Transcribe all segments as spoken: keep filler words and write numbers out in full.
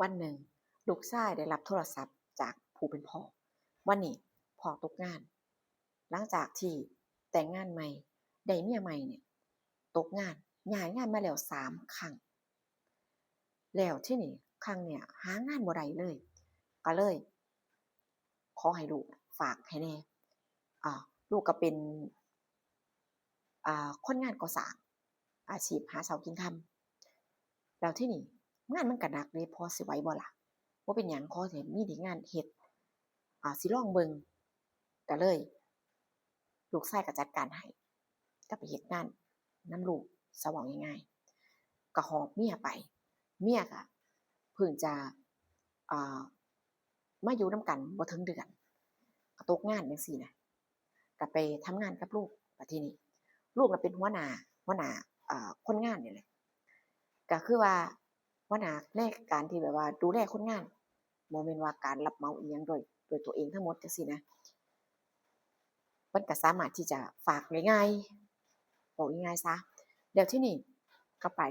วันหนึ่ง ลูกชายได้รับโทรศัพท์จากผู้เป็นพ่อ วันนี้พ่อตกงาน หลังจากที่แต่งงานใหม่ ได้เมียใหม่เนี่ย ตกงาน ย้ายงานมาแล้วสามครั้ง แล้วที่นี่ครั้งเนี่ยหางานบ่ได้เลย ก็เลย ขอให้ลูกฝากให้แน่ อ่า ลูกก็เป็น อ่า คนงานก่อสร้าง อาชีพหาเช้ากินค่ำ แล้วที่นี่งานมันก็หนักเด้ พ่อสิไหวบ่ล่ะ บ่เป็นหยัง ขอให้มีได้งานเฮ็ด อ่า สิลองเบิ่ง ก็เลย ลูกชายก็จัดการให้ ก็ไปเฮ็ดงานนำลูก ซะเว้าง่ายๆ ก็หอบเมียไป เมียก็เพิ่งจะ อ่า มาอยู่นำกันบ่ถึงเดือน ก็ตกงานจั่งซี้นะ ก็ไปทำงานกับลูก บัดทีนี้ ลูกน่ะเป็นหัวหน้า หัวหน้า เอ่อ คนงานนี่แหละ ก็คือว่าหัวหน้าในการที่แบบว่าดูแลคนงาน บ่แม่นว่าการรับเหมาอิหยังโดย โดยตัวเองทั้งหมดจั่งซี้นะ มันก็สามารถที่จะฝากได้ง่าย เว้าง่ายๆซะ แล้วทีนี้ก็ไป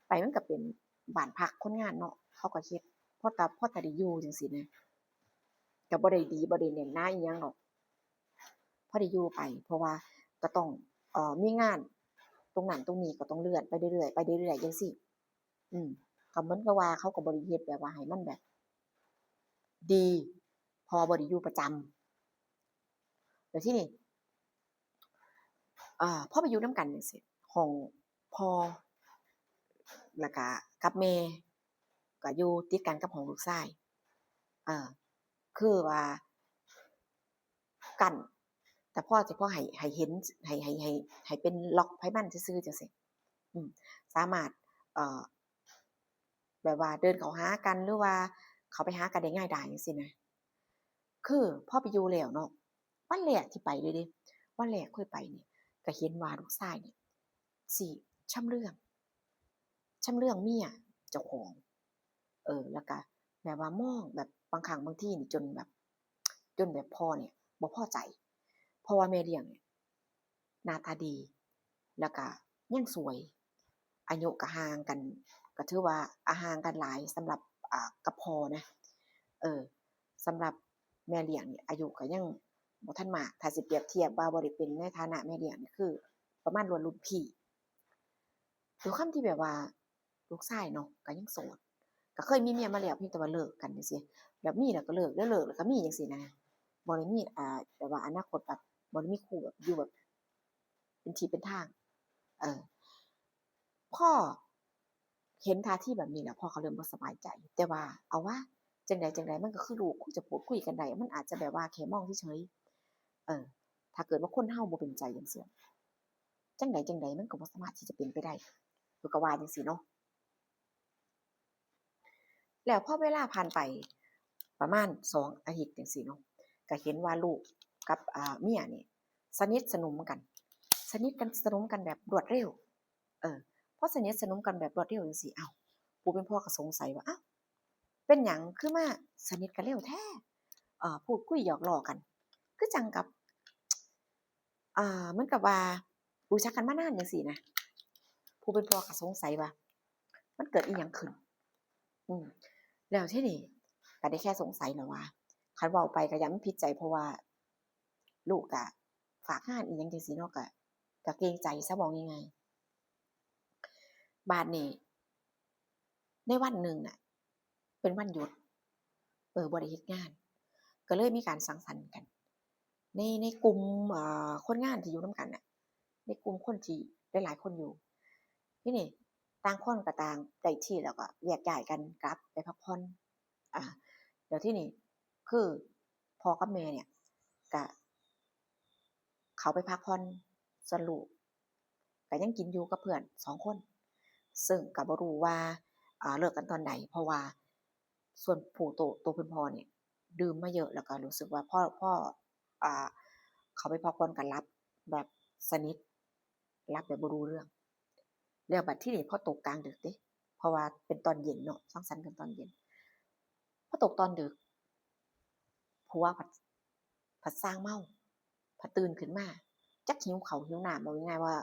ไปมันก็เป็นบ้านพักคนงานเนาะ เขาก็เฮ็ด พอตา พอตาได้อยู่จั่งซี้นะ ก็บ่ได้ดี บ่ได้แน่นหนาอิหยังดอก พอได้อยู่ไป เพราะว่าก็ต้อง เอ่อ มีงานตรงนั้นตรงนี้ ก็ต้องเลื่อนไปเรื่อยๆ ไปเรื่อยๆ จั่งซี้ อืม ก็เหมือนกับว่าเขาก็บ่ได้เฮ็ดแบบว่าให้มันแบบ ดี เพราะว่าบ่ได้อยู่ประจำ แล้วทีนี้ อ่า พอไปอยู่นำกันจั่งซี้ ห้องพ่อ แล้วก็กับแม่ ก็อยู่ติดกันกับห้องลูกชาย เอ่อ คือว่ากั้น แต่พอสิพอให้ ให้เห็น ให้ ให้ ให้ ให้เป็นล็อกไผมันซื่อๆ จั่งซี้ อืม สามารถ เอ่อ แบบว่าเดินเข้าหากัน หรือว่าเข้าไปหากันได้ง่ายดายจั่งซี้นะ คือพอไปอยู่แล้วเนาะ วันแรกที่ไปเลยเด้ วันแรกค่อยไปนี่ ก็เห็นว่าลูกชายนี่ สิชำเลือง ชำเลืองเมียเจ้าของ เออ แล้วก็แบบว่ามองแบบบางครั้งบางทีนี่จนแบบ จนแบบพ่อเนี่ยบ่พอใจ เพราะว่าแม่เลี้ยงเนี่ยหน้าตาดี แล้วก็ยังสวย อายุก็ห่างกัน ก็ถือว่า อ่ะ ห่างกันหลายสำหรับ อ่า กับพ่อนะ เออ สำหรับแม่เลี้ยงนี่อายุก็ยังบ่ทันมาก ถ้าสิเปรียบเทียบว่าบ่ได้เป็นในฐานะแม่เลี้ยงนี่คือประมาณรุ่น รุ่นพี่ ด้วยความที่แบบว่าลูกชายเนาะ ก็ยังโสด ก็เคยมีเมียมาแล้ว เพียงแต่ว่าเลิกกันจั่งซี้ แบบมีแล้วก็เลิก แล้วเลิกแล้วก็มีจั่งซี้นะ บ่ได้มี อ่า แบบว่าอนาคตแบบ บ่ได้มีคู่แบบอยู่แบบเป็นที่เป็นทาง เออ พ่อเห็นท่าทีแบบนี้แล้ว พ่อก็เริ่มบ่สบายใจ แต่ว่าเอาวะ จั่งใดจั่งใดมันก็คือลูก คงจะพูดคุยกันได้ มันอาจจะแบบว่าแค่มองเฉยๆ เออ ถ้าเกิดว่าคนเฮาบ่เป็นใจจั่งซี้ จั่งใดจั่งใดมันก็บ่สามารถที่จะเป็นไปได้ ลูกก็ว่าจั่งซี้เนาะ แล้วพอเวลาผ่านไปประมาณสองอาทิตย์จั่งซี้เนาะ ก็เห็นว่าลูกกับ อ่า เมียนี่สนิทสนมกัน สนิทกันสนมกันแบบรวดเร็ว เออ พอสนิทสนมกันแบบรวดเร็วจั่งซี้ เอ้า ผู้เป็นพ่อก็สงสัยว่า เอ้า เป็นหยังคือมาสนิทกันเร็วแท้ เอ่อ พูดคุยหยอกล้อกัน คือจั่งกับ อ่า เหมือนกับว่ารู้จักกันมานานจั่งซี้นะ ผู้เป็นพ่อก็สงสัยว่า มันเกิดอิหยังขึ้น อืม แล้วทีนี้ก็ได้แค่สงสัยแหละว่า คันเว้าไปก็ย้านมันผิดใจ เพราะว่าลูกก็ฝากงานอิหยังจั่งซี้เนาะ ก็ ก็เกรงใจซะ เว้าง่ายๆ บาดนี้ ในวันหนึ่งน่ะ เป็นวันหยุด เออ บ่ได้เฮ็ดงาน ก็เลยมีการสังสรรค์กัน ใน ในกลุ่ม เอ่อ คนงานที่อยู่นำกันน่ะ ในกลุ่มคนที่หลายๆ คนอยู่ ทีนี้ต่างคนก็ต่างได้ที่ แล้วก็แยกย้ายกันกลับไปพักผ่อน อ่า แล้วทีนี้คือพ่อกับแม่เนี่ย ก็เข้าไปพักผ่อน ส่วนลูก ก็ยังกินอยู่กับเพื่อนสองคน ซึ่งก็บ่รู้ว่า อ่า เลิกกันตอนใด เพราะว่าส่วนผู้โต โตเพิ่นพ่อเนี่ย ดื่มมาเยอะ แล้วก็รู้สึกว่าพอ พอ อ่า เข้าไปพักผ่อนก็หลับแบบสนิท หลับแบบบ่รู้เรื่อง แล้วบัดทีนี้พอตกกลางดึกเด้ เพราะว่าเป็นตอนเย็นเนาะ สังสรรค์กันตอนเย็น พอตกตอนดึก ผัวผัด ผัดซ่างเมา ผัดตื่นขึ้นมา จักหิวข้าวหิวน้ำ เอาง่ายๆว่า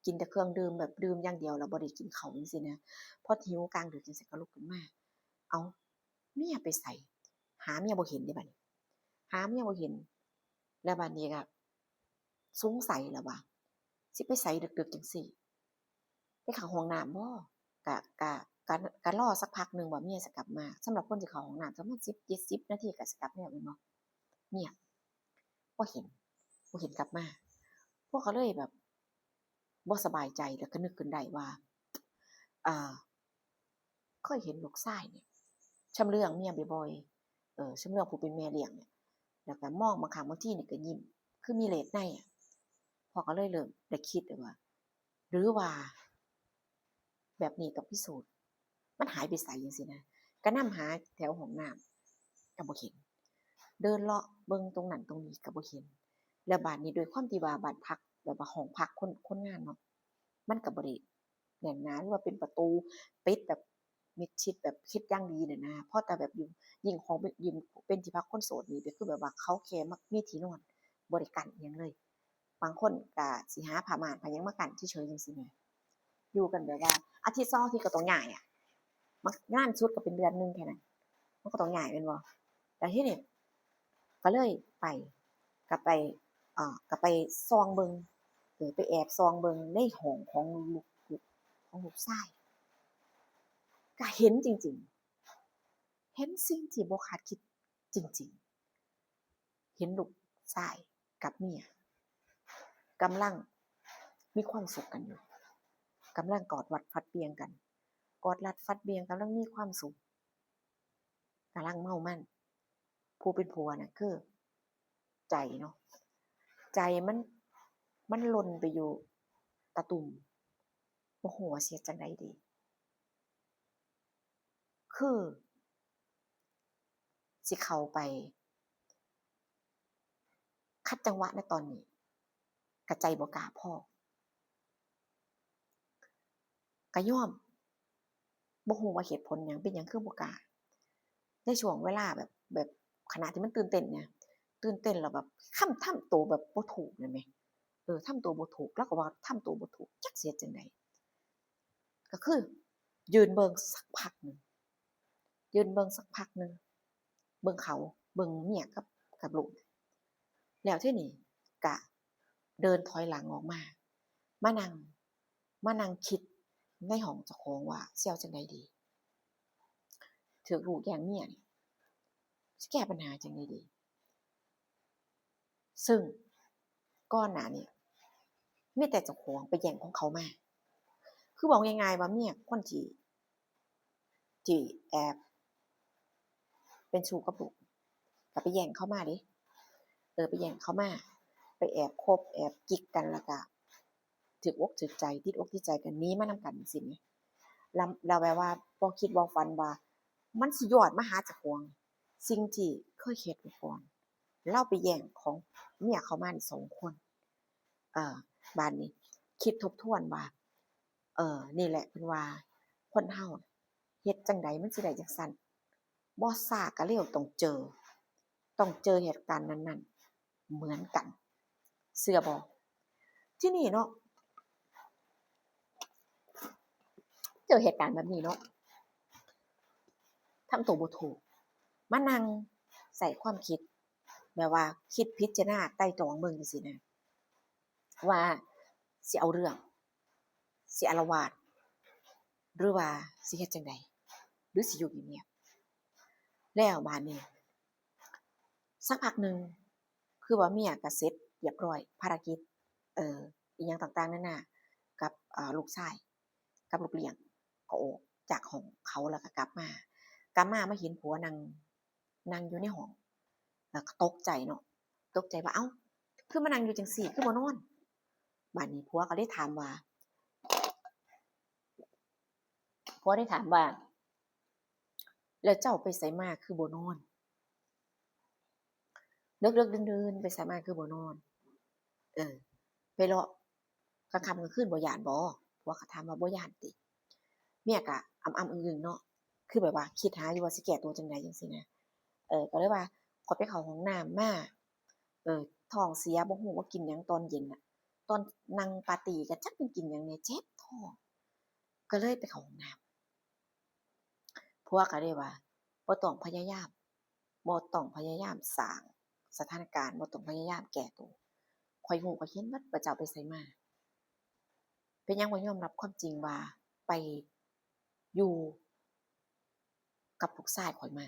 กินแต่เครื่องดื่ม แบบดื่มอย่างเดียว แล้วบ่ได้กินข้าวจั่งซี้นะ พอหิวกลางดึกจั่งซี้ก็ลุกขึ้นมา เอ้า เมียไปไส หาเมียบ่เห็นเด้บัดนี้ หาเมียบ่เห็น แล้วบัดนี้ก็สงสัยแล้วว่า สิไปไสดึกๆจังซี่ ไปเข้าห้องน้ำบ่ กะ กะ กะ กะรอสักพักหนึ่งว่าเมียสิกลับมา สำหรับคนที่เข้าห้องน้ำประมาณสิบ เจ็ดสิบนาทีก็สิกลับแล้วแม่นบ่ เมียบ่เห็น บ่เห็นกลับมา พวกเขาเลยแบบ บ่สบายใจ แล้วก็นึกขึ้นได้ว่า อ่า เคยเห็นลูกชายเนี่ย ชำเลืองเมียบ่อยๆ เออ ชำเลืองผู้เป็นแม่เลี้ยงเนี่ย แล้วก็มองบางครั้งบางทีนี่ก็ยิ้ม คือมีเหลดในอะ พ่อก็เลยเริ่มได้คิดเลยว่า หรือว่า แบบนี้ต้องพิสูจน์ มันหายไปไสจังซี้นะ ก็นำหาแถวห้องน้ำก็บ่เห็น เดินเลาะเบิ่งตรงนั้นตรงนี้ก็บ่เห็น แล้วบาดนี้ด้วยความที่ว่าบ้านพักแบบว่าห้องพักคน คนงานเนาะ มันก็บ่ได้แน่นหนา หรือว่าเป็นประตูปิดแบบมิดชิดแบบคิดอย่างดีน่ะนะ เพราะแต่แบบอยู่ ยิ่งของเป็น ยิ่งเป็นที่พักคนโสดนี่ก็คือแบบว่าเขาแค่มักมีที่นอน บ่ได้กั้นอิหยังเลย บางคนก็สิหาผ้าม่านผ้าหยังมากั้นเฉยๆจังซี้แหม อยู่กันแบบว่าอาทิตย์สองอาทิตย์ก็ต้องย้ายอะ มันนานสุดก็เป็นเดือนหนึ่งแค่นั้น มันก็ต้องย้ายแม่นบ่ แล้วทีนี้ก็เลยไป ก็ไป เอ่อ ก็ไปส่องเบิ่ง เออ ไปแอบส่องเบิ่งในห้องของลูก ของลูกชาย ก็เห็นจริงๆ เห็นสิ่งที่บ่คาดคิดจริงๆ เห็นลูกชายกับเมียกำลังมีความสุขกันอยู่ กำลังกอดรัดฟัดเบี่ยงกัน กอดรัดฟัดเบี่ยง กำลังมีความสุข กำลังเมามัน ผู้เป็นผัวน่ะคือใจเนาะ ใจมัน มันหล่นไปอยู่ตะตุ่ม บ่ฮู้ว่าสิเฮ็ดจั่งใดดี คือสิเข้าไปขัดจังหวะในตอนนี้ กะใจบ่กล้าพอ กะยอม บ่ฮู้ว่าเหตุผลหยัง เป็นหยังคือบ่กล้า ในช่วงเวลาแบบ แบบขณะที่มันตื่นเต้นเนี่ย ตื่นเต้นแล้วแบบทำ ทำตัวแบบบ่ถูกนั่นแหม เออ ทำตัวบ่ถูก ลาวก็ว่าทำตัวบ่ถูก จักสิเฮ็ดจั่งใด ก็คือยืนเบิ่งสักพักหนึ่ง ยืนเบิ่งสักพักหนึ่ง เบิ่งเขา เบิ่งเมียกับ กับลูก แล้วทีนี้ก็เดินถอยหลังออกมา มานั่ง มานั่งคิดในห้องเจ้าของว่าสิเอาจั่งใดดี ถืกลูกแย่งเมียนี่ สิแก้ปัญหาจั่งใดดี ซึ่งก่อนหน้านี้มีแต่เจ้าของไปแย่งของเขามา คือเว้าง่ายๆว่าเมียคนที่ ที่แอบเป็นชู้กับลูก ก็ไปแย่งเขามาเด้ เออ ไปแย่งเขามา ไปแอบคบแอบกิ๊กกัน แล้วก็ถืกอกถืกใจ ติดอกติดใจกัน หนีมานำกันจั่งซี้แหม แล้ว แล้วแบบว่าบ่คิดบ่ฝันว่ามันสิย้อนมาหาเจ้าของ สิ่งที่เคยเฮ็ดไว้ก่อน ลาวไปแย่งของเมียเขามานี่สองคน เอ่อ บาดนี้คิดทบทวนว่า เอ่อ นี่แหละเพิ่นว่าคนเฮาเฮ็ดจั่งใดมันสิได้จั่งซั้น บ่ช้าก็เร็วต้องเจอ ต้องเจอเหตุการณ์นั้นๆ เหมือนกัน เชื่อบ่ ทีนี้เนาะ เจอเหตุการณ์แบบนี้เนาะ ทำตัวบ่ถูก มานั่งใช้ความคิด แบบว่าคิดพิจารณาไตร่ตรองเบิ่งจั่งซี้นะ ว่าสิเอาเรื่อง สิอาละวาด หรือว่าสิเฮ็ดจั่งใด หรือสิอยู่เงียบๆ แล้วบาดนี้ สักพักหนึ่ง คือว่าเมียก็เสร็จเรียบร้อยภารกิจ เอ่อ อิหยังต่างๆนานา กับ เอ่อ ลูกชาย กับลูกเลี้ยง ก็ออกจากห้องเขาแล้วก็กลับมา กลับมา มาเห็นผัวนั่ง นั่งอยู่ในห้อง แล้วก็ตกใจเนาะ ตกใจว่า เอ้า คือมานั่งอยู่จั่งซี้ คือบ่นอน บาดนี้ผัวก็เลยถามว่า ผัวได้ถามว่า แล้วเจ้าไปไสมาคือบ่นอน เลิกๆดื่นๆไปไสมาคือบ่นอน เออ ไปเลาะกลางค่ำกลางคืนบ่ย้านบ่ ผัวก็ถามว่าบ่ย้านติ เมียก็อำๆอึ้งๆเนาะ คือแบบว่าคิดหาอยู่ว่าสิแก้ตัวจั่งใดจั่งซี้นะ เออ ก็เลยว่า ข้อยไปเข้าห้องน้ำมา เออ ท้องเสีย บ่ฮู้ว่ากินหยังตอนเย็นน่ะ ตอนนั่งปาร์ตี้ก็จักเป็นกินหยังแหน่ เจ็บท้อง ก็เลยไปเข้าห้องน้ำ ผัวก็เลยว่า บ่ต้องพยายาม บ่ต้องพยายามสร้างสถานการณ์ บ่ต้องพยายามแก้ตัว ข้อยฮู้ ข้อยเห็นหมดว่าเจ้าไปไสมา เป็นหยังบ่ยอมรับความจริงว่าไปอยู่กับลูกชายข้อยมา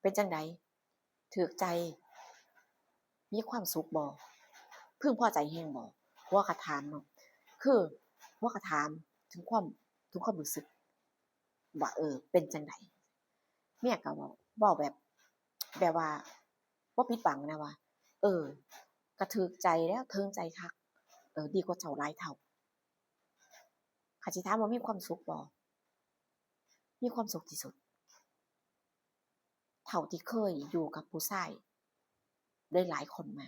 เป็นจั่งใด ถูกใจ มีความสุขบ่ พึงพอใจแฮงบ่ ผัวก็ถามเนาะ คือผัวก็ถามถึงความ ถึงความรู้สึก ว่า เออ เป็นจั่งใด เมียก็เว้า เว้าแบบ แบบว่าบ่ปิดบังนะว่า เออ ก็ถูกใจแล้ว ถูกใจคัก เออ ดีกว่าเจ้าหลายเท่า คันสิถามว่ามีความสุขบ่ มีความสุขที่สุด เท่าที่เคยอยู่กับผู้ชายได้หลายคนมา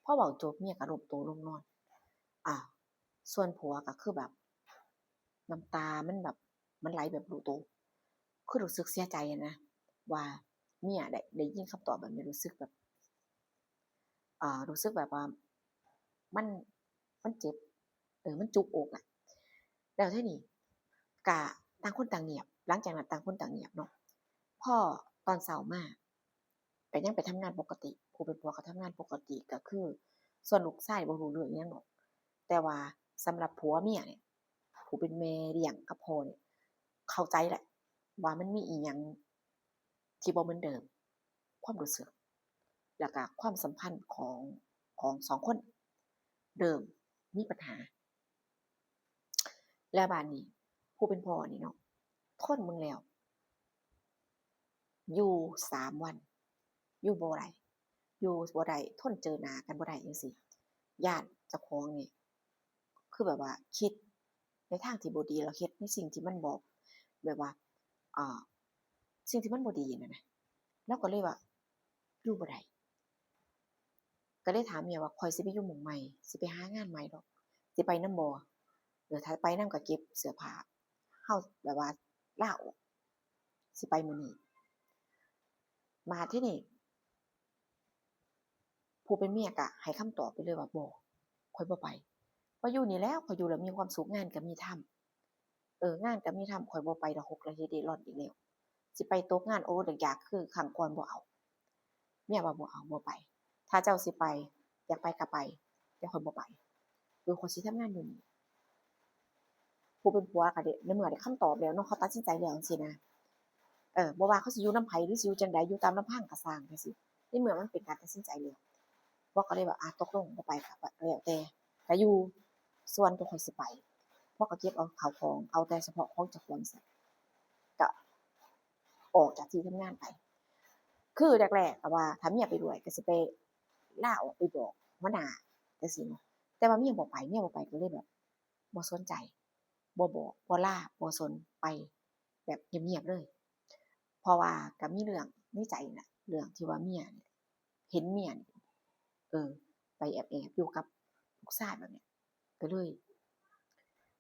พอเว้าจบเมียก็ล้มตัวลงนอน อ่า ส่วนผัวก็คือแบบ น้ำตามันแบบ มันไหลแบบบ่ฮู้ตัว คือรู้สึกเสียใจอะนะ ว่าเมียได้ ได้ยินคำตอบแบบนี้ รู้สึกแบบ อ่า รู้สึกแบบว่า มัน มันเจ็บ เออ มันจุกอกอะ แล้วทีนี้ก็ต่างคนต่างเงียบ หลังจากนั้นต่างคนต่างเงียบเนาะ พอตอนเช้ามา ก็ยังไปทำงานปกติ ผู้เป็นผัวก็ทำงานปกติ ก็คือ ส่วนลูกชายบ่รู้เรื่องอิหยังดอก แต่ว่าสำหรับผัวเมียเนี่ย ผู้เป็นแม่เลี้ยงกับพ่อเนี่ย เข้าใจแหละ ว่ามันมีอิหยังที่บ่เหมือนเดิม ความรู้สึก แล้วก็ความสัมพันธ์ของ ของสองคน เริ่มมีปัญหา แล้วบาดนี้ ผู้เป็นพ่อนี่เนาะ ทนเบิ่งแล้ว อยู่สามวัน อยู่บ่ได้ อยู่บ่ได้ ทนเจอหน้ากันบ่ได้จั่งซี้ ย้านเจ้าของนี่ คือแบบว่าคิดในทางที่บ่ดี แล้วเฮ็ดในสิ่งที่มันบ่ แบบว่า อ่า สิ่งที่มันบ่ดีนั่นนะ ลาวก็เลยว่า อยู่บ่ได้ ก็เลยถามเมียว่า ข้อยสิไปอยู่หม้องใหม่ สิไปหางานใหม่ดอก สิไปนำบ่ เออ ถ้าไปนำก็เก็บเสื้อผ้า เฮาแบบว่าลาออก สิไปมื้อนี้ บาดทีนี้ ผู้เป็นเมียก็ให้คำตอบไปเลยว่า บ่ ข้อยบ่ไป ข้อยอยู่นี่แหล้ว ข้อยอยู่แล้วมีความสุข งานก็มีทำ เออ งานก็มีทำ ข้อยบ่ไปละหกละเฮ็ดเร่ร่อนอีกแล้ว สิไปตกงานอดอยากคือครั้งก่อน บ่เอา เมียว่า บ่เอา บ่ไป ถ้าเจ้าสิไป อยากไปก็ไป แต่ข้อยบ่ไป เออ ข้อยสิทำงานอยู่นี่ ผู้เป็นผัวก็ได้ ในเมื่อได้คำตอบแล้วเนาะ เขาตัดสินใจแล้วจั่งซี้นะ เออ บ่ว่าเขาสิอยู่นำไผ หรือสิอยู่จั่งใด อยู่ตามลำพังก็ซ่างจั่งซี้ ในเมื่อมันเป็นการตัดสินใจแล้ว ผัวก็เลยว่า อ่ะ ตกลงบ่ไปก็แล้วแต่ ก็อยู่ ส่วนตัวข้อยสิไป ผัวก็เก็บเอาข้าวของ เอาแต่เฉพาะของเจ้าของซะ ก็ออกจากที่ทำงานไป คือแรกๆ ก็ว่าถ้าเมียไปด้วยก็สิไปลาออกไปบอกหัวหน้าจั่งซี้เนาะ แต่ว่าเมียบ่ไป เมียบ่ไปก็เลยแบบ บ่สนใจ บ่บอก บ่ลา บ่สน ไปแบบเงียบๆ เลย เพราะว่าก็มีเรื่องในใจน่ะ เรื่องที่ว่าเมียเนี่ย เห็นเมียเนี่ย เออ ไปแอบๆ อยู่กับลูกชายแบบเนี้ย ก็เลย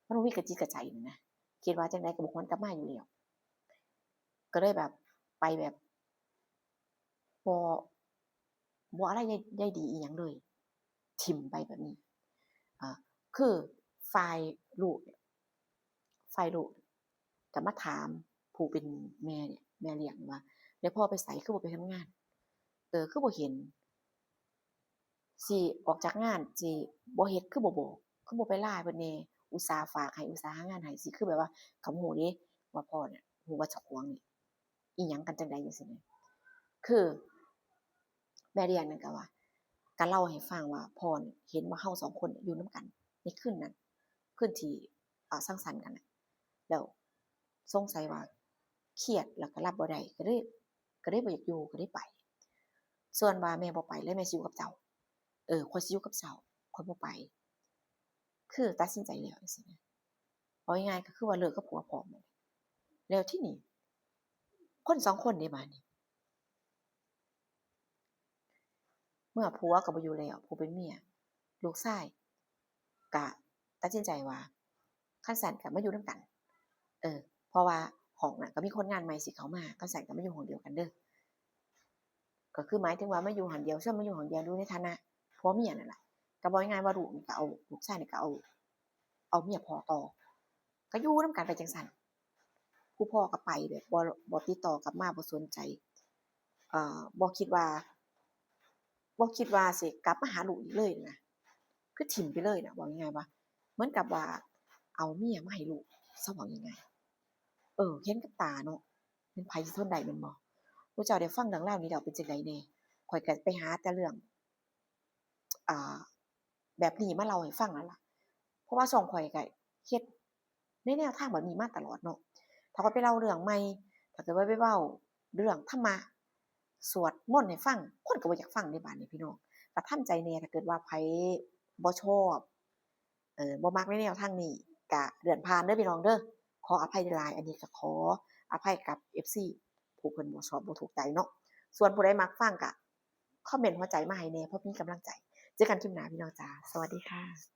มันบ่มีกระจิตกระใจนั่นนะ คิดว่าจั่งใดก็บ่หวนกลับมาอยู่แล้ว ก็เลยแบบ ไปแบบ บ่ บ่อะไรใย ใยดีอิหยังเลย ถิ่มไปแบบนี้ อ่า คือฝ่ายลูกเนี่ย ฝ่ายลูกก็มาถามผู้เป็นแม่เนี่ย แม่เลี้ยงว่า แล้วพ่อไปไส คือบ่ไปทำงาน เออ คือบ่เห็น สิออกจากงาน สิบ่เฮ็ด คือบ่บอก คือบ่ไปลาเพิ่นแหน่ อุตส่าห์ฝากให้ อุตส่าห์หางานให้ สิคือแบบว่า ก็ฮู้เด้ว่าพ่อน่ะ ฮู้ว่าเจ้าของนี่ อิหยังกันจั่งใดจั่งซี้แหม คือ แม่เลี้ยงนั่นก็ว่า ก็เล่าให้ฟังว่าพ่อนี่เห็นว่าเฮาสองคนอยู่นำกันในคืนนั้น คืนที่ อ่า สังสรรค์กันน่ะ แล้วสงสัยว่าเครียด แล้วก็รับบ่ได้ ก็เลย ก็เลยบ่อยากอยู่ ก็เลยไป ส่วนว่าแม่บ่ไป แล้วแม่สิอยู่กับเจ้า เออ ข้อยสิอยู่กับเจ้า ข้อยบ่ไป คือตัดสินใจแล้วจั่งซี้นะ เอาง่ายๆ ก็คือว่าเลิกกับผัวพร้อมนั่นแหละ แล้วทีนี้ คนสองคนเด้บาดนี้ เมื่อผัวก็บ่อยู่แล้ว ผู้เป็นเมีย ลูกชายก็ตัดสินใจว่า คันซั้นก็มาอยู่นำกัน เออ เพราะว่าห้องน่ะก็มีคนงานใหม่สิเข้ามา คันซั้นก็มาอยู่ห้องเดียวกันเด้อ ก็คือหมายถึงว่ามาอยู่ห้องเดียว ชวนมาอยู่ห้องเดียว อยู่ในฐานะผัวเมียนั่นล่ะ ก็เว้าง่ายๆ ว่าลูกนี่ก็เอา ลูกชายนี่ก็เอา เอาเมียพ่อต่อ ก็อยู่นำกันไปจั่งซั้น ผู้พ้อก็ไปแบบบ่บ่ติดต่อกลับมา บ่สนใจ เอ่อ บ่คิดว่า บ่คิดว่าสิกลับมาหาลูกอีกเลยนะ คือถิ่มไปเลยนะ เว้าง่ายๆว่า เหมือนกับว่าเอาเมียมาให้ลูก ซะเว้าง่ายๆ เออ เห็นกับตาเนาะ แม่นไผสิทนได้แม่นบ่ หมู่เจ้าได้ฟังเรื่องราวนี้แล้วเป็นจั่งใดแน่ ข้อยก็ไปหาแต่เรื่อง อ่า แบบนี้มาเล่าให้ฟังนั่นล่ะ เพราะว่าช่องข้อยก็เฮ็ดในแนวทางแบบนี้มาตลอดเนาะ ถ้าข้อยไปเล่าเรื่องใหม่ ถ้าเกิดว่าไปเว้าเรื่องธรรมะ สวดมนต์ให้ฟัง คนก็บ่อยากฟังเด้บาดนี้พี่น้อง ก็ทำใจแน่ ถ้าเกิดว่าไผบ่ชอบ เอ่อ บ่มักในแนวทางนี้ ก็เลื่อนผ่านเด้อพี่น้องเด้อ ขออภัยหลายๆ อันนี้ก็ขออภัยกับ เอฟซี ผู้เพิ่นบ่ชอบบ่ถูกใจเนาะ ส่วนผู้ใดมักฟังก็คอมเมนต์หัวใจมาให้แน่ เพราะมีกำลังใจ เจอกันคลิปหน้าพี่น้องจ๋า สวัสดีค่ะ